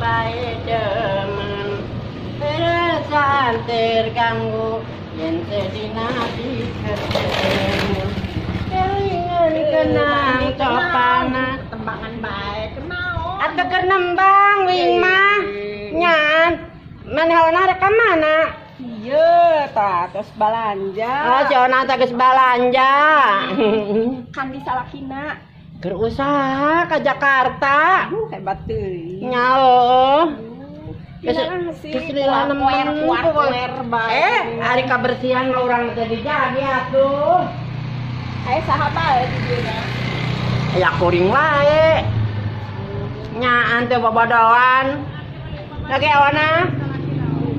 bae demen. Perasaan terganggu yen sedina diketemu. Kelingan kenang copana tembangan bae kenao. Atuh keur nembang wing mah. Nyan, maneh ona rek ka mana? Iya, tah tos balanja. Oh, si ona teh geus balanja. Kan di salakina. Keur usaha ka Jakarta. Hebat teuing. Nya heueuh. Geus lila nemen bae. Ari kabersihan mah urang teh dijagi atuh. Aya saha bae di dieu na? Aya kuring wae. Nyaan teh bobodoan. Lagi ona?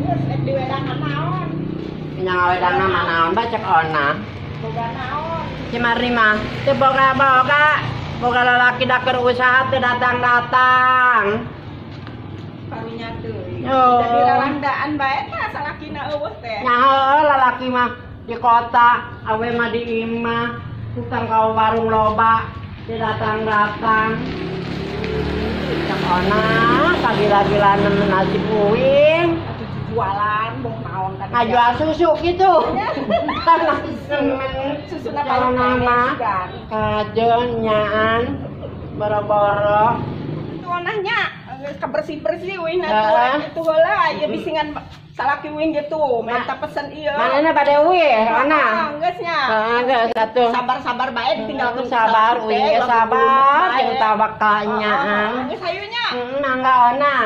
Geus rek diwedangan naon? Nya ngawedangna mah naon bae cek ona. Boga naon? Si Marni mah teu boga-boga. Boga lalaki da keur usaha teu datang-datang. Karunya teuing. Oh. Jadi lalandaan bae tah salakina eueuh teh. Nya heueuh lalaki mah di kota, awe mah di imah, tukang ka warung loba, teu datang-datang. Cek ona kagila-gila nemen nasib uing. Atuh jualan boh naon kan. Ngajual susu gitu. Nemen susuna Ona mah kajeun nyaan boro-boro. Itu onahnya geus kabersih-bersih uing atuh kitu heula ieu bisingan salaki uing gitu minta pesen ieu. Manehna bade uih ona. Geus nya. Heeh geus atuh. Sabar-sabar bae ditinggalkeun sabar uing ge sabar jeung tawakal nyaan. Geus hayu nya. Mangga ona.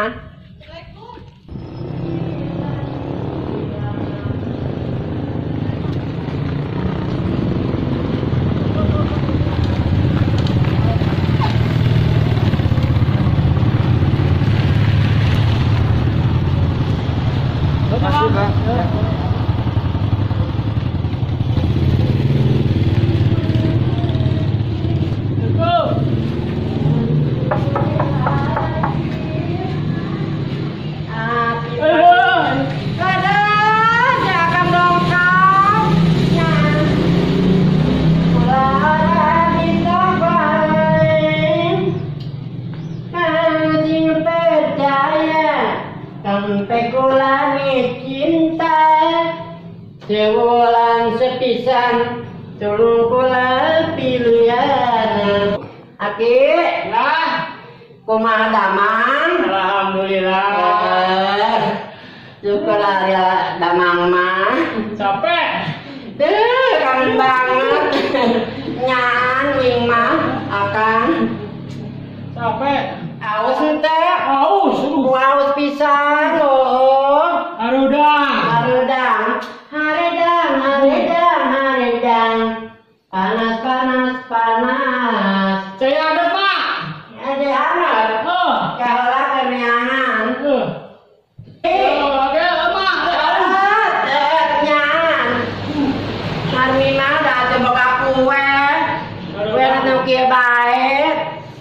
Sewulan sepisan tulung kula pilihan. Aki lah kumaha damang? Alhamdulillah. Syukur ya damang mah. Capek. Duh, kangen banget. Nyaan wing mah akang. Capek. Aus teh. Aus. Aus pisan oh. Harudang. Harudang. Haredang, haredang, haredang. Panas, panas, panas. Saya ada pak. Ada hangat. Oh. Kahola keneangan. Oke, mak. Nyaan. Marmi mah da teu boga kue. Kue nu kieu bae.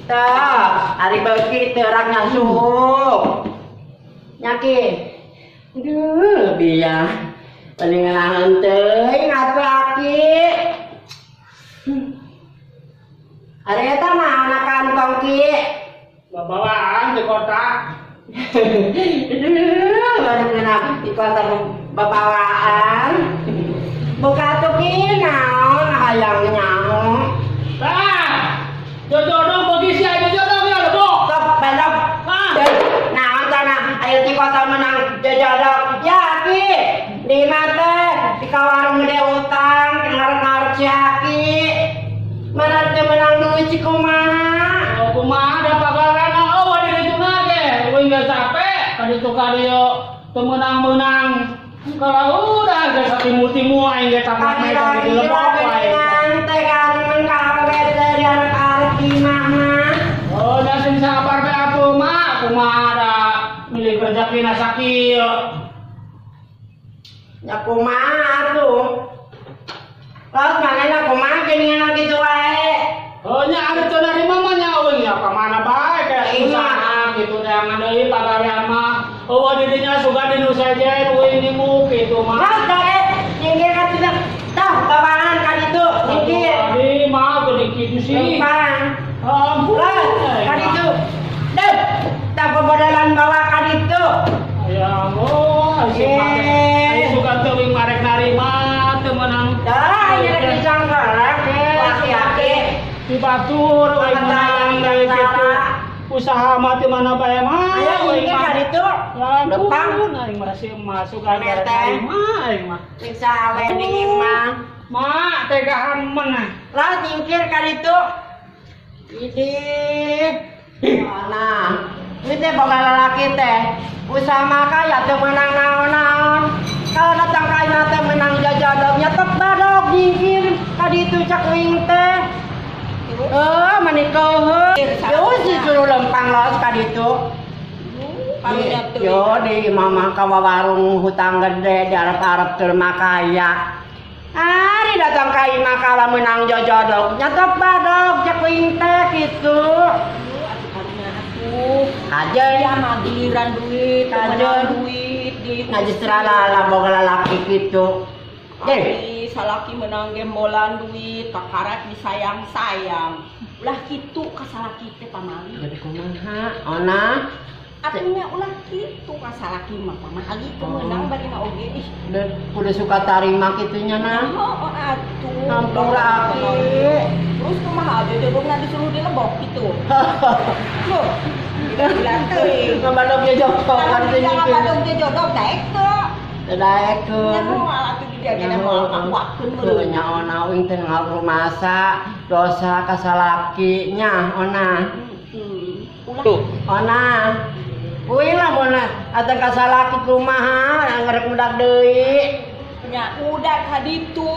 Tah, ari beuki teu rak nyasuh. Nya ki. Aduh, biang. Paling ngelahan teuing atuh aki. Ari eta mah anak kantong ki. Babawaan di kota. Aduh, baru ngeunah di kota babawaan. Buka atuh ki naon hayang nyaho. Tah. Jojodoh bagi sia jojodoh ya lebok. Sok belok. Naon tanah aya di kota menang jojodoh. Ya ki. Di mata di warung gede utang ngarep-ngarep si Aki. Mana teu menang duit si kumaha? Oh kumaha da pagawean eueuh di dituna ge. Eueuh geus capek ka ditu ka dieu teu meunang-meunang. Kalau udah geus satimu-timu aing ge tapak mah di lebok wae. Teh kangen ka awewe dari arep-arep di mah. Oh da sing sabar bae atuh mah kumaha da milik rezekina sakieu. Ya kumaha atuh. Los manehna kumaha geuningan kitu wae. Oh nya anu teu narima mah nya eueuh nya ka mana bae kayak usaha kitu teh deui pagawean mah. Eueuh di dinya sugan di nu sejen eueuh nimuk kitu mah. Los bae nyingkir ka ditu. Tah bawaan ka ditu nyingkir. Di mah geuning kitu sih. Lempang. Ampun. Los ka ditu. Deuh, tah bobodolan bawa ka Di batur euy menang deui kitu. Usaha mah teu mana bae mah. Aya nyingkir ka ditu. Lempang aing masih masuk aing mah aing mah. Siksa we ning imah. Ma tegahan mana? Lah nyingkir ka ditu. Idih. Nah, ini teh boga lalaki teh. Usaha mah ya teu meunang naon-naon. Kalau datang ka imah teh menang jajadognya tek badog nyingkir ka ditu cak uing teh. Mani keuheuh. Yo si juru lempang los ka ditu. Yo di imah mah ka warung hutang gede diarep-arep teu makaya. Ari datang ka imah kalah menang jajadog nyatok badog cak uing teh kitu. Aja ya mah giliran duit, kajeun duit di najis lala boga lalaki kitu. Deh, salaki menang gembolan duit, kakarat disayang-sayang. Ulah kitu ka salaki teh pamali. Jadi kumaha? Ona atunya ulah kitu ka salaki mah pamali teu meunang bari na oge ih. Kudu suka tarima kitunya nah. Heuh atuh. Hampura aki. Terus kumaha jojodogna disuruh dilebok kitu. Loh, tidak teuing. Ngabadog jojodog kan teh nyingkir. Ngabadog jojodog daek teu. Teu daekeun. Nya atuh di dia ge moal kakuatkeun meureun. Nya ona uing teh ngarumasa dosa ka salaki nya ona. Ulah. Ona. Uing lamun atuh ka salaki kumaha ngarek mudak deui. Nya udah ka ditu.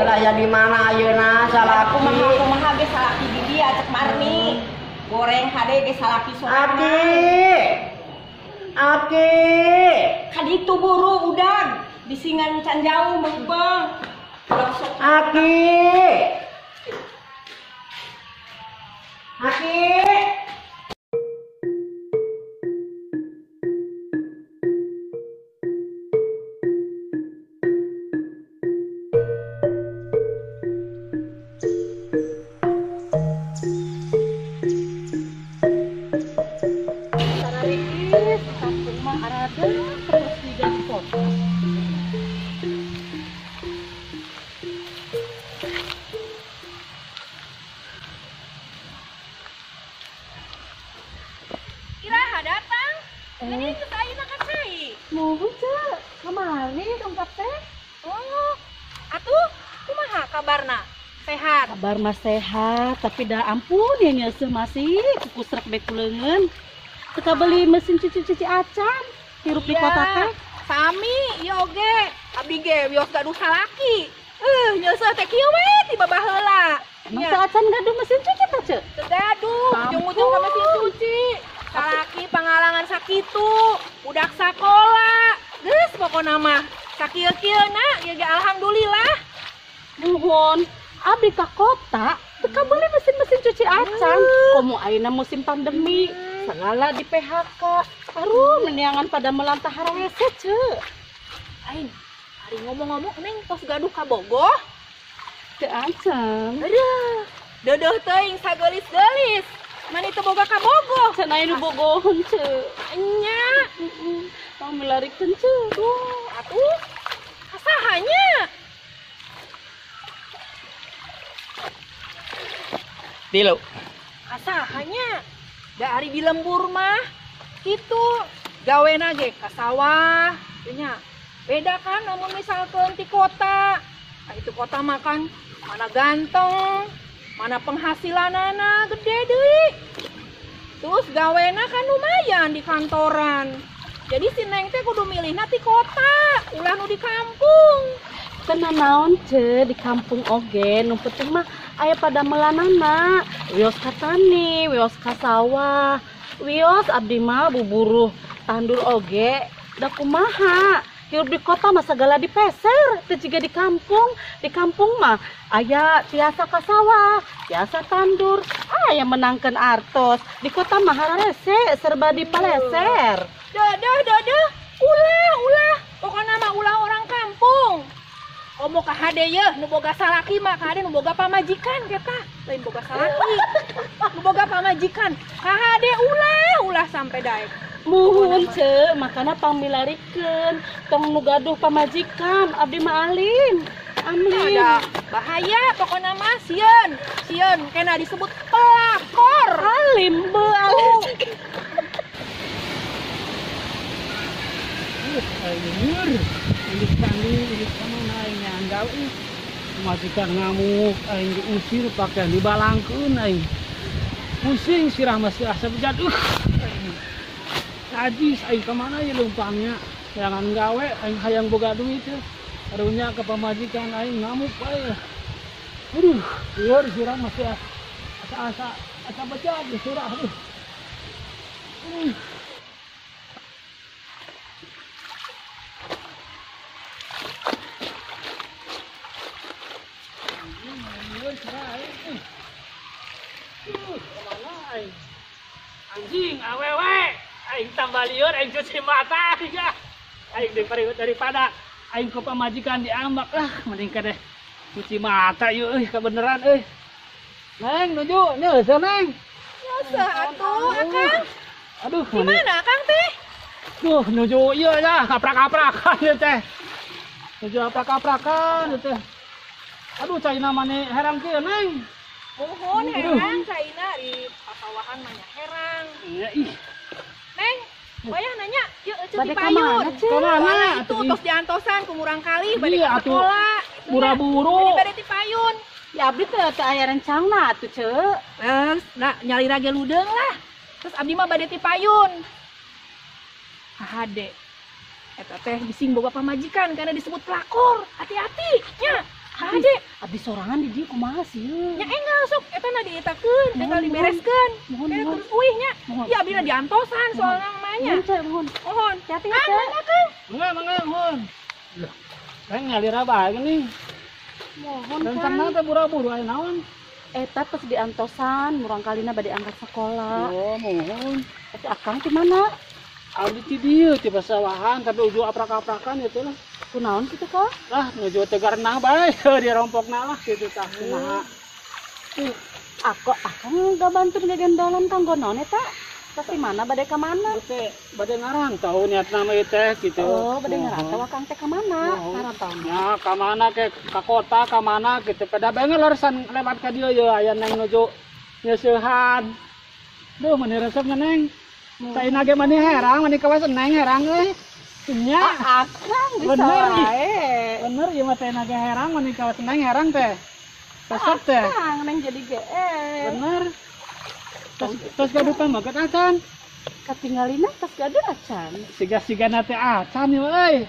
Lah ya di mana ayeuna salaki? Kumaha kumaha ge salaki di dia cek Marni. Goreng hade ge salaki sorangan. Aki. Aki. Ka ditu buru udag. Bisingan can jauh meubeung. Aki. Aki. Kabar mah sehat, tapi dah ampun ya nyeuseuh masih kukusrek bek kuleungeun. Teu beli mesin cuci-cuci acan, hirup di kota teh. Sami, ieu oge. Abdi ge wios gaduh salaki. Nyeuseuh teh kieu we ti babaheula. Emang teu acan gaduh mesin cuci teh, Ceu? Teu gaduh, ujung-ujung ka mesin cuci. Salaki pangalangan sakitu, budak sakola. Geus pokona mah sakieu-kieuna ieu ge alhamdulillah. Nuhun. Abdi ka kota, teu beli mesin-mesin cuci acan. Komo ayeuna musim pandemi, segala di PHK. Aduh, meniangan pada melantah harese, Ceu. Aing, ari ngomong-ngomong neng tos gaduh ka Bogoh? Teu acan. Aduh, deudeuh teuing sageulis-geulis. Mani teu boga ka Bogoh. Cenah aya nu bogoheun, Ceu. Nya. Heeh. Tong milarikeun, Ceu. Duh, atuh. Kasahanya? Tilu. Kasahanya da ari di lembur mah kitu gawena ge ka sawah nya. Beda kan lamun misalkeun ti kota. Nah, itu kota makan mana ganteng, mana penghasilanana gede deui. Terus gawena kan lumayan di kantoran. Jadi si Neng teh kudu milihna ti kota, ulah nu di kampung. Teu naon ce di kampung oge nu penting mah aya pada melanana, wios ka tani, wios ka sawah, wios abdi mah buburuh tandur oge da kumaha. Hirup di kota mah sagala dipeser, teu jiga di kampung. Di kampung mah aya tiasa ka sawah, tiasa tandur, aya menangkeun artos. Di kota mah hararese serba dipaleser. Dadah dadah, ulah ulah, pokona mah ulah orang kampung. Komo ka hade yeuh nu boga salaki mah ka hade nu boga pamajikan eta, lain boga salaki. Nu boga pamajikan, ka hade ulah ulah sampai daek. Muhun ce, makana pangmilarikeun tong nu gaduh pamajikan abdi mah alim. Amin. Ada bahaya pokoknya mah sieun. Sieun kena disebut pelakor. Alim beuh. Aing ini kamana aing nyanggal ih. Majikan ngamuk aing diusir pakaian dibalangkeun aing. Pusing sirah masih asa bejat. Najis aing kamana ieu leumpangnya. Jangan gawe aing hayang boga duit ya. Karunya ke pamajikan aing ngamuk bae. Aduh, lieur sirah masih asa asa bejat sirah. Aduh. Anjing awewe aing tambah lieur aing cuci mata ya. Aing daripada aing ku pamajikan diambak lah mending kadeh cuci mata yeuh euy kebeneran euy. Neng nuju neuseun neng. Neuseun atuh akang. Aduh, di mana akang teh? Duh nuju ieu lah kaprak-kaprakan ieu teh. Nuju kaprak-kaprakan ieu teh. Aduh caina mane herang kieu neng. Mohon herang caina di pasawahan mah herang. Iya ih. Neng, wayah nanya, yeuh eceu di payun. Kamana? Itu tos diantosan ku murang kali bade ka sekolah. Buru-buru. Bade ti payun. Ya abdi teh teu aya rencana atuh ceu. Nah, nyalira ge ludeung lah. Terus abdi mah bade ti payun. Hade. Eta teh bising boga pamajikan karena disebut pelakor. Hati-hati nya. Hade, abdi sorangan di dieu kumaha sih? Nya enggal sok eta na dietakeun, enggal dibereskeun. Terus uih nya. Ya abdi na diantosan soalna mah nya. Mohon, mohon. Hati-hati ya, Akang. Mangga, mangga, mohon. Lah, saya ngalir bae geuning. Mohon rencana teh buru-buru aya naon? Eta tos diantosan, murang kalina bade angkat sekolah. Oh, mohon. Eta akang di mana? Abdi ti dieu ti pasawahan tapi uju aprak-aprakan itu lah. Kunaon kitu kok? Lah nuju teh garena bae dirompokna lah kitu tah kumaha. Tuh, aku akang gabantu gagendolan kanggo naon eta? Pasti mana bade ka mana? Teh bade ngarantau niatna mah ieu teh kitu. Oh, bade ngarantau akang teh ka mana? Ngarantau. Ya, ka mana ke ka kota ka mana kitu. Pada bae leresan lewat ka dieu ye aya neng nuju nyeusehan. Duh, meni resep neng. Saina ge mani herang, mani kawas neng herang euy. Nya akang bisa wae. Bener ieu mah saina ge herang, mani kawas neng herang teh. Resep teh. Akang neng jadi GR. Bener. Tos gaduh pamaget acan. Katinggalina tos gaduh acan. Siga-sigana teh acan ieu euy.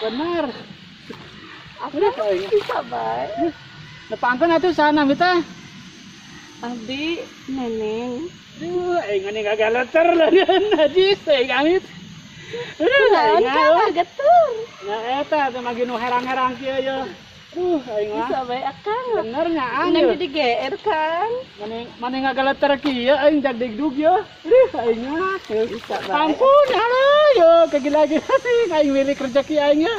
Bener. Akang bisa bae. Nepangkeun atuh saha nami teh? Abdi Neneng. Duh, aing mani gagaleter leungeun najis aing amit. Aduh, aing kageter. Nya eta teh mah nu herang-herang kieu ye. Duh, aing mah. Bisa bae akang. Bener nya Neng jadi GR kan. Mane ngagaleter kieu aing jag-digdug ye. Aduh, aing mah. Bisa bae. Ampun, halo yo kegila-gila sih aing milik rezeki aing nya.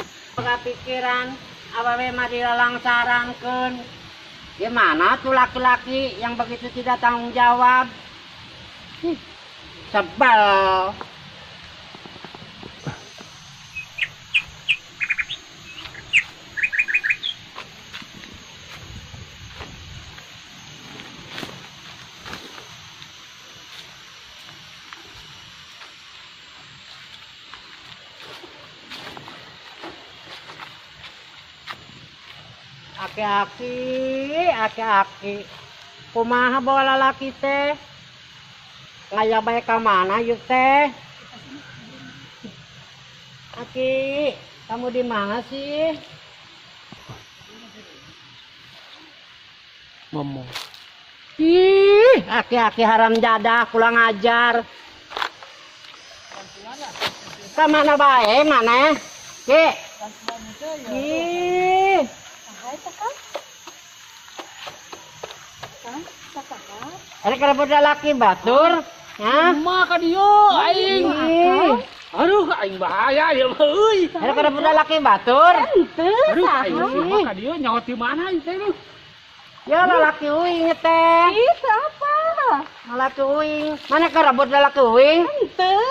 Pikiran awewe mah dilalangsarankeun. Gimana tuh laki-laki yang begitu tidak tanggung jawab? Sebel. Aki-aki, aki-aki. Kumaha bawa lalaki teh? Ngaya bae ka mana yuk teh? Aki, kamu di mana sih? Ngomong. Ih, aki-aki haram jadah, kurang ajar. Ka mana bae mana? Ki. Ih. Ada kalau laki batur, hah? Mah ka dieu aing. Aduh, aing bahaya ya euy. Ada kalau laki batur? Henteu. Aduh, aing mah ka dieu nyaho ti mana ieu teh lu? Ya lalaki uing teh. Ih, apa? Lalaki uing. Mana karebut lalaki uing? Henteu.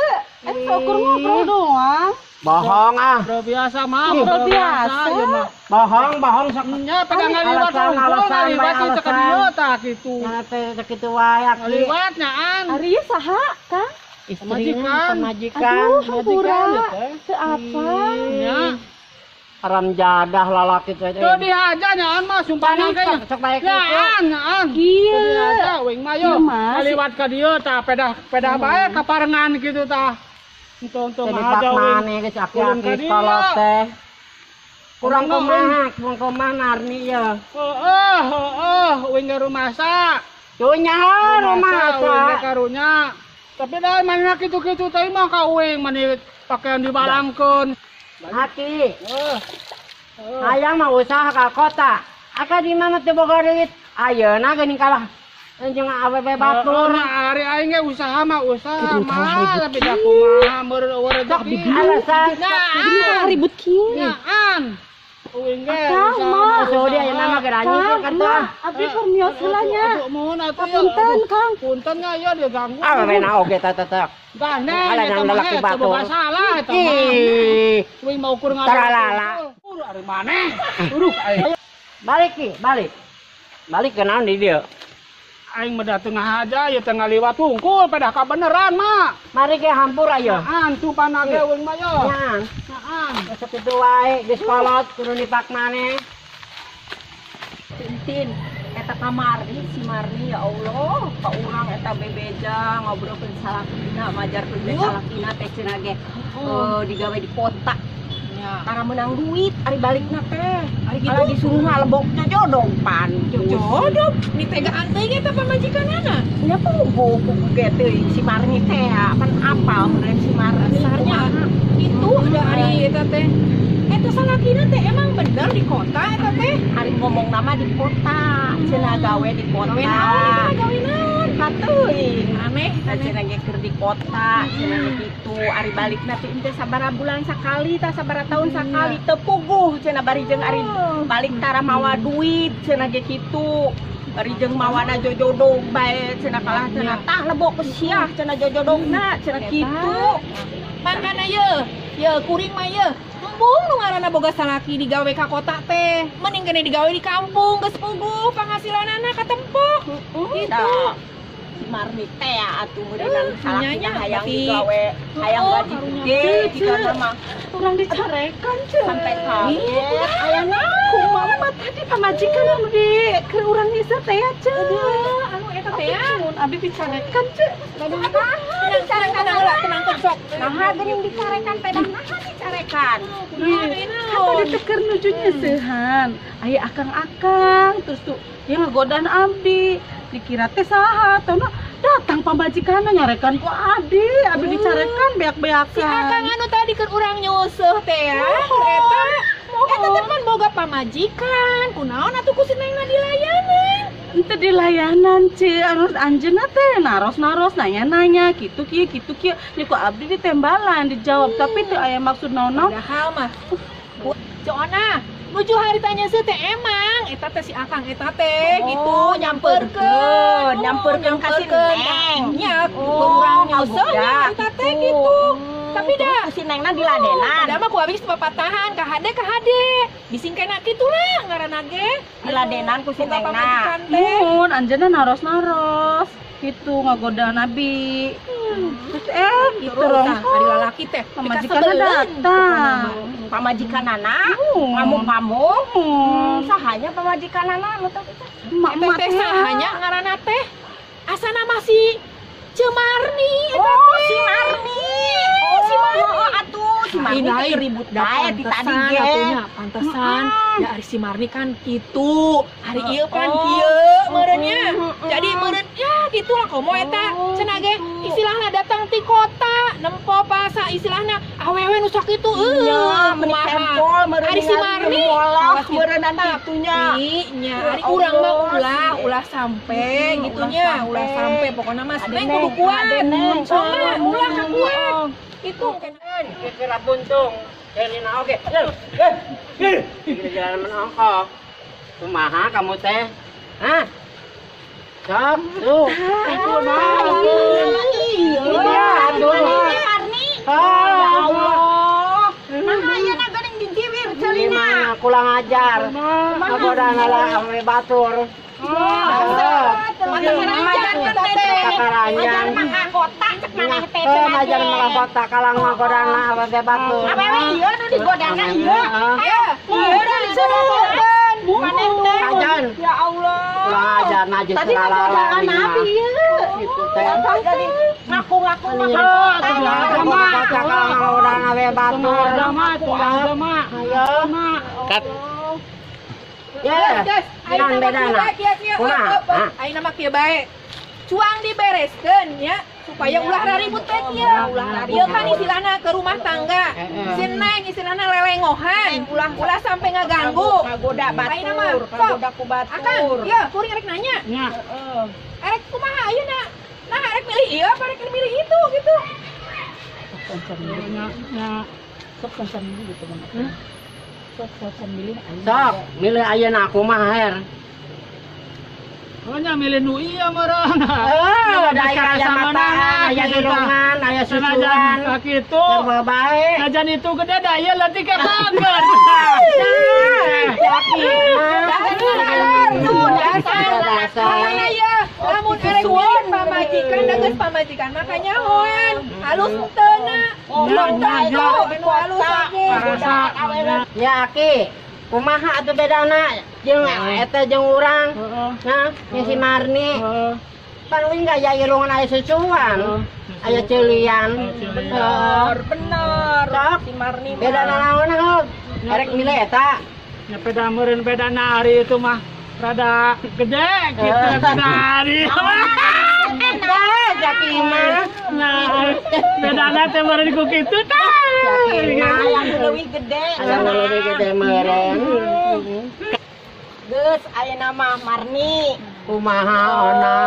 Eta ukur ngobrol doang. Bohong ah. Ngobrol biasa mah, Ngobrol biasa. Ieu mah. Bohong, bohong sok Nya pegang ngaliwat Alasan, ngaliwat alasan, teh ka dieu tah kitu. Nya teh sakitu wae aki. Ngaliwat nyaan. Ari ieu saha, Kang? Istrina Pamajikan. pamajikan. Aduh, hampura. Majikan, ya, teh. Teu apa? Nya. Haram jadah lalaki teh. Teu dihaja nyaan mah sumpahna ge nya. Sok bae kitu. Nyaan, nyaan. Iya. Teu dihaja uing mah yo. Iya, Mas. Ngaliwat ka dieu tah pedah bae kaparengan kitu tah. Untung-untung Jadi aja pak uing. maneh geus Ulun aki-aki ka dieu. kolot teh. Kurang Kurang kumaha, kurang kumaha Narni ya. Heeh, heeh, uing ge rumasa. Tuh nyaho Rumasa, uing ge rumasa. karunya. Tapi dah manehna kitu-kitu teh mah ka uing maneh pakaian dibalangkeun. Aki, Heeh. hayang mah usaha ka kota. Aka di mana teu boga duit? Ayeuna geuning kalah jeung awewe batur. Heeh, nah, ari aing ge usaha mah usaha mah tapi da kumaha meureun eueuh rezeki. Alasan Jadi kalah ribut kieu. Nyaan. Uing ge Akang, usaha mah. mah Sudah usaha. ayeuna mah geura nyingkir Kang, kan tuh. mah, abdi keur mios heula nya. Aduh, muhun atuh ya. Punten, Kang. Punten nya ya dia ganggu. Awewe na oge teh teh. Gandeng Alah, eta nang mah lalaki eta batur. boga salah eta mah. Ih, Uing mau ukur ngaliwat. Taralala. Uru ari maneh. Uruk aing. Balik ki, balik. Balik ke naon di dieu? Aing mah da teu ngahaja ieu teh ngaliwat hungkul pedah kabeneran mah. Mari ke hampura ye. Nyaan sumpahna ge uing mah yo. Nyaan. Nyaan. Geus kitu wae geus kolot kudu nipak maneh. Tintin eta ka Marni si Marni ya Allah ka urang eta bebeja ngobrolkeun salakina majarkeun teh salakina teh cenah ge digawe di kota karena menang duit ari balikna teh Ari kitu? kalau disuruh ngalebok jodong pan Jodoh, ditegaan teuing eta pamajikanana. nya puguh puguh ge teuing si Marni teh pan apal meureun si Marni Dasarnya itu ada ari eta teh. Eta salakina teh emang bener di kota eta teh. ari ngomong nama di kota cenah gawe di kota Gawe naon eta gawe naon? Kateuing Aneh, Nah, aneh. cenah ge keur di kota, cenah ge kitu, ari balikna teh teh sabaraha bulan sakali, tah sabaraha tahun sakali, teu puguh cenah bari jeung ari balik tara mawa duit cenah ge kitu. Bari jeung mawana jojodog bae cenah kalah cenah tah lebok siah cenah jojodogna cenah kitu. Makana ye, ye kuring mah ye. Embung nu ngaranna boga salaki digawe ka kota teh. Mending kene digawe di kampung geus puguh panghasilanana katempok. Gitu. Dah, si Marni teh atuh meureunnan salakina nyanya, hayang berarti. digawe, hayang Oh, gaji karunya. gede Ceu, jigana mah Urang dicarekan, Ceu. sampai kaget aya naon. Kumaha mah tadi pamajikan anu di keur urang nyisir teh ya, Ceu. Anu eta teh ya. Mun abdi dicarekan, Ceu. Tenang, tenang, tenang, heula, tenangkeun sok. Naha geuning dicarekan pedah naha dicarekan. Kumaha deui Kan naon? tadi teh keur nuju nyeusehan. Aya akang-akang terus tuh dia ngegodaan abdi. Dikira teh saha tauna datang pamajikanna nyarekan ku abdi, abdi dicarekan beak-beakan. Si akang anu tadi keur urang nyuseuh teh ya. Keur eta. Eta teh pan boga pamajikan. Kunaon atuh ku si Neng dilayanan. Ente di layanan Ceu, anu anjeunna teh naros-naros nanya-nanya kitu kieu kitu kieu. Nya ku abdi ditembalan dijawab tapi teu aya maksud naon-naon. Padahal mah Ceu Ona, nuju harita nyeuseuh teh emang eta teh si akang eta teh gitu nyamperkeun, nyamperkeun ka si Neng. Nya, ku urang nyuseuh nya harita teh gitu. Tapi dah si Nengna diladenan. Padahal mah ku abis papatahan ka hade ka hade. Bisingkena kitu lah ngaranna ge. Diladenan ku si Boga Nengna. pamajikan teh. Mun anjeunna naros-naros gitu ngagodaan abi. Terus gitu Terus rong. tah, ari lalaki teh Pamajikanna datang. Pamajikanana ngamuk-ngamuk. Sahanya pamajikanana anu teh. Emak-emak Eta teh sahanya ngaranna teh asana masih Ceu Marni eta Oh, teh. si Marni. Oh, si Marni. Oh, atuh si Marni Lain, teh lain. ribut Da bae ti tadi pantesan ge. atunya, pantesan. Da ari si Marni kan kitu. Hari ieu pan Oh. kieu meureun nya. Jadi meureun ya gitulah komo eta. Cenah ge istilahna datang ti kota nempo pasa istilahna awewe nu sakitu eueuh Nya, meni kumaha. tempol meureun Ari si Marni molah meureunnan kitunya. Nya, ari Ya urang mah Allah, ulah, si- ulah sampe gitu ulah nya, sampe. ulah sampe pokoknya mas Ade Neng Neng, kudu kuat. ade Neng. Sok mah ulah ka kuat. Itu Kira buntung. Jadi na oge. Gila-gilaan menongkok. Kumaha kamu teh? Hah? Sok, tuh. Itu mah. Iya, Iya, aduh. Marni. Ah, Ya Allah. pulang ajar. Ngagodaan lah awewe batur. Ajar mah kota cek maneh teh. Ajar mah kota kalang ngagodaan lah awewe batur. Awewe ieu nu digodana ieu. Ieu nu digodana. Maneh teh. Ya Allah. Pulang ajar najis tadi ngagodaan abi ieu. Gitu teh. Ngaku-ngaku mah kota kalang ngagodaan awewe batur. Ayo. Kat. Ya, ayeuna bedana. Kumaha? Ayeuna mah kieu bae. Cuang dibereskeun nya supaya ulah raribut teh kieu. Ieu kan istilahna ke rumah tangga. Si Neng istilahna lelengohan, ulah sampai ngaganggu. Ngagoda batur, ngagoda ku batur. Akang, ieu kuring rek nanya. Heeh. Erek kumaha ayeuna? Nah, erek milih ieu apa erek milih itu gitu. Nya sok sansan gitu mah. Sok, milih ayeuna kumaha her. Pokoknya milih nu ieu meureun. Heuh, da aya mataan, aya irungan, aya susuan. Kitu. Coba bae. Najan itu gede da ieu leutik ka bager. Dasar. Lamun erek milih pamajikan da geus pamajikan mah kanyahoan. Halus teu na. Belum tentu anu halus oge. Ya Aki, kumaha atuh bedana jeung eta jeung urang? Nah, jeung si Marni. Pan uing gaya irungan aya susuan. Aya ceulian. Bener, bener. Sok, si Marni mah. Bedana naon heuh? Erek milih eta. Nya beda meureun bedana ari itu mah rada gede gitu ari. Dah, jaki mah. Nah, bedana teh meureun ku kitu tah. Aya nu leuwih gede. Aya nu leuwih gede meureun. Geus ayeuna mah Marni. Kumaha ona?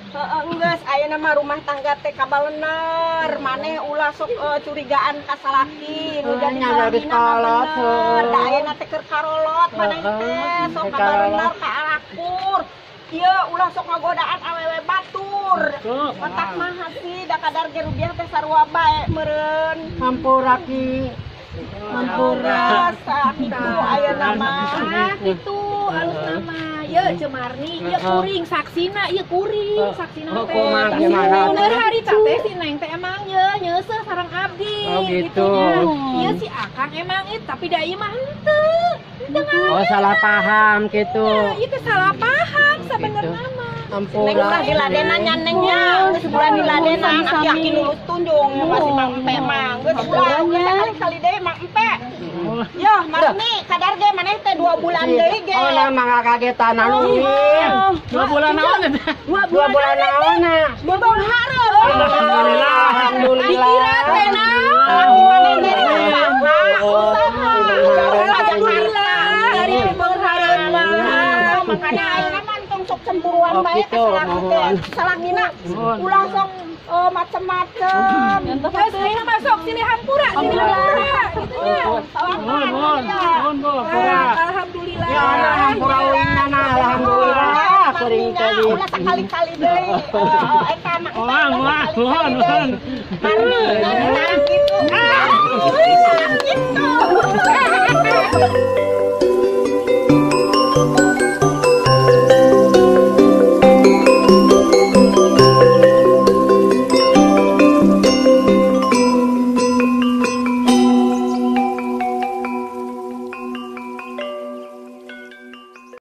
Heeh, geus ayeuna mah rumah tangga teh kabalener. Maneh ulah sok curigaan ka salaki nu jadi salakina mah bener. Da ayeuna teh keur karolot maneh teh sok kabalener ka arakur. Ieu ulah sok ngagodaan awewe batur. Otak mah sih da kadar ge rupiah teh sarua bae meureun. Hampura Ki. Hampura sakitu ayeuna mah. Kitu alus nama. Ye Ceu Marni, ieu kuring saksina, ieu kuring saksina teh. Bener hari teh si Neng teh emang ye nyeuseuh sareng abdi. Oh gitu. Ieu si Akang emang itu tapi da ieu mah henteu. Oh salah paham gitu. Iya, itu salah paham sebenarnya mah. Neng ulah diladenan nya Neng nya, geus ulah diladenan aki-aki nu tunjung pasti Mang Empe mah. Geus ulah sakali-kali deui Mang Empe. Yo Marni kadar ge maneh teh 2 bulan deui ge. Oh lah mangga kagetan anu. 2 bulan naon teh? 2 bulan naon na? 2 bulan hareup. Alhamdulillah. Alhamdulillah. Dikira teh naon? Laki maneh teh usaha. Alhamdulillah hari penghareup mah. Makanya ayeuna mah tong sok cemburuan bae ka salaki teh. Salakina ulah sok macem-macem. Terus ayeuna mah sok silih hampura, silih hampura gitu nya. Nuhun, nuhun, hampura. Alhamdulillah. Ya hampura uingna alhamdulillah. Kuring tadi. Ulah sakali-kali deui. Eta mah. Nuhun, nuhun. Marni.